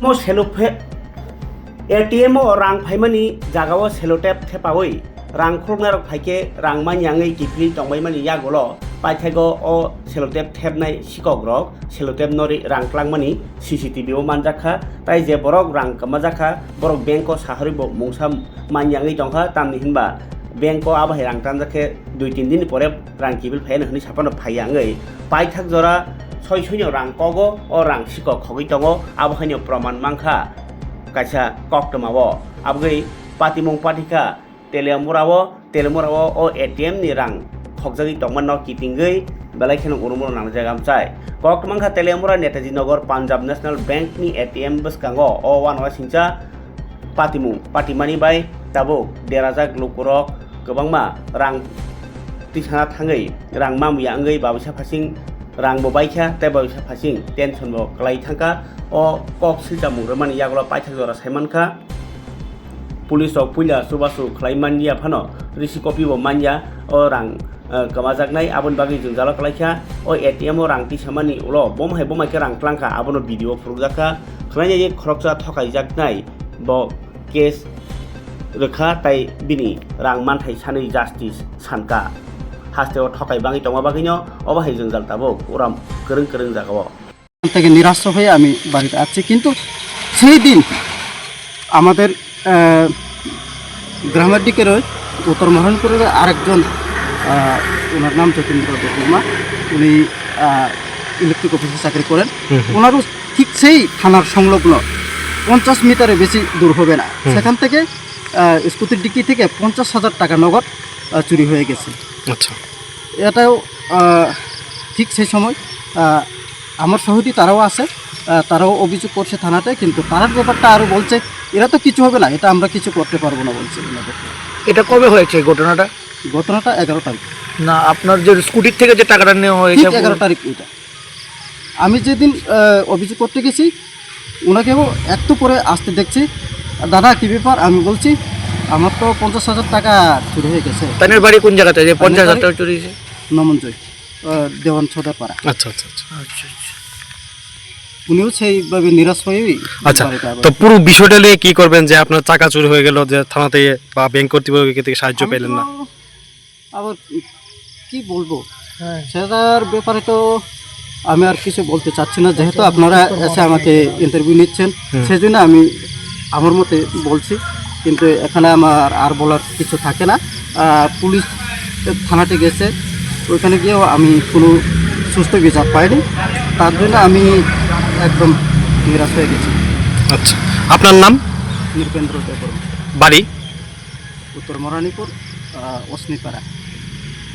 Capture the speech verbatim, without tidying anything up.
Mo sellotape, A T M o rang phaimani jagao sellotape thepawi rang khuluknairok phaikhe rang manyangwi kiphilwi tongbaimani yagulo paithago o sellotape thepnai sikokrok sellotape norwi rang klangmani C C T V o manjakha, tai je borok rang kwmajakha borok bank o sahorwi bo mungsa manyangwi tongkha, tamni hinba bank o abo hai rang tanjakhe dui tin din ni pore rang kiphil phaiya hwnwi saphano phaiya wngwi paithak jora soi soino rang kogo, o rang sikok khogwi tongo, abo haino proman mankha kaisa koktwmao. Abogwi patimung pathikha Teliamura o, Teliamura o, o A T M ni rang khokjagwi tongmano kitingwi belai kheno urumrok nangjak amchai. Koktwma wngkha Teliamura Netaji Nagar Punjab National Bank ni A T M bwskango o uanao singcha patimung patimani bai tabuk derajak lukurok kwbangma rang tisana thangwi rang mamuya wngwi babisa phasing rang bo baikha tei babisa phasing tension bo kwlai thangkha. O kok silchamung rwmani yagulo paithak jora saimankha. Police rok puila chubachu khlai manya phano risi copy bo manya o rang eh, kwmajaknai, aboni bagwi jwngjalo kwlaikha. O A T M o rang tisamani ulo bomo hai bomo hai khe rang tlangkha, abono video phurukjakha. Khwlainai khoroksa thokaijaknai bo case rwkha, tai bini rang manthai sanwi justice sankha. Hasteo thokai bangwi tongma bagwino obo hai jwngjal tabuk uram kwrwng kwrwng jagao. থেকে নিরাশ হয়ে আমি বাড়িতে আসছি। কিন্তু সেই দিন আমাদের, আহ, গ্রামের দিকের ওই উত্তর মহারণপুরের আরেকজন, আহ, ওনার নাম যতীন্দ্র দেববর্মা, উনি, আহ, ইলেকট্রিক অফিসে চাকরি করেন। হুম, হুম। ওনারও ঠিক সেই থানার সংলগ্ন পঞ্চাশ মিটারে বেশি দূর হবে না। হুম। সেখান থেকে, আহ, স্কুটির ডিক্কি থেকে পঞ্চাশ হাজার টাকা নগদ, আহ, চুরি হয়ে গেছে। আচ্ছা। এটাও, আহ, ঠিক সেই সময়, আহ, আমার সহযোগী তারাও আছে, আহ, তারাও অভিযোগ করছে থানাতে, কিন্তু তারার ব্যাপারটা আরও বলছে, "এরা তো কিছু হবে না, এটা আমরা কিছু করতে পারবো না," বলছে ওনাদের। এটা কবে হয়েছে ঘটনাটা? ঘটনাটা এগারো তারিখ। না, আপনার যে স্কুটির থেকে যে টাকাটা নেওয়া হয়েছে ঠিক এগারো তারিখ ওইটা। আমি যেদিন, আহ, অভিযোগ করতে গেছি, ওনাকেও একটু পরে আসতে দেখছি, "দাদা, কী ব্যাপার?" আমি বলছি, "আমার তো পঞ্চাশ হাজার টাকা চুরি হয়ে গেছে।" তাদের বাড়ি কোন জায়গাতে, যে আমার পঞ্চাশ হাজার বাড়ি টাকা চুরি হয়েছে? নমনজয়, আহ, দেওয়ান ছদারপাড়া। আচ্ছা, আচ্ছা, আচ্ছা। আচ্ছা, আচ্ছা। উনিও সেইভাবে নিরাশ হয়েই আচ্ছা, বাড়িতে আবার তো পুরো বিষয়টা নিয়ে কি করবেন যে আপনার টাকা চুরি হয়ে গেল, যে থানা থেকে বা ব্যাংক কর্তৃপক্ষ থেকে সাহায্য আমি পেলেন না? তো আবার কি বলবো? হ্যাঁ। সেটার ব্যাপারে তো আমি আর কিছু বলতে চাচ্ছি না, যেহেতু আপনারা এসে আমাকে ইন্টারভিউ নিচ্ছেন, হুম। সেজন্য আমি আমার মতে বলছি, কিন্তু এখানে আমার আর বলার কিছু থাকে না। আহ, পুলিশ থানাতে গেছে, ওইখানে গিয়েও আমি কোনো সুস্থ বিচার পাইনি, তার জন্য আমি একদম নিরাশ হয়ে গেছি। আচ্ছা, আপনার নাম? নৃপেন্দ্র দেববর্মা। বাড়ি? উত্তর মরানীপুর, আহ, অশ্মিপাড়া।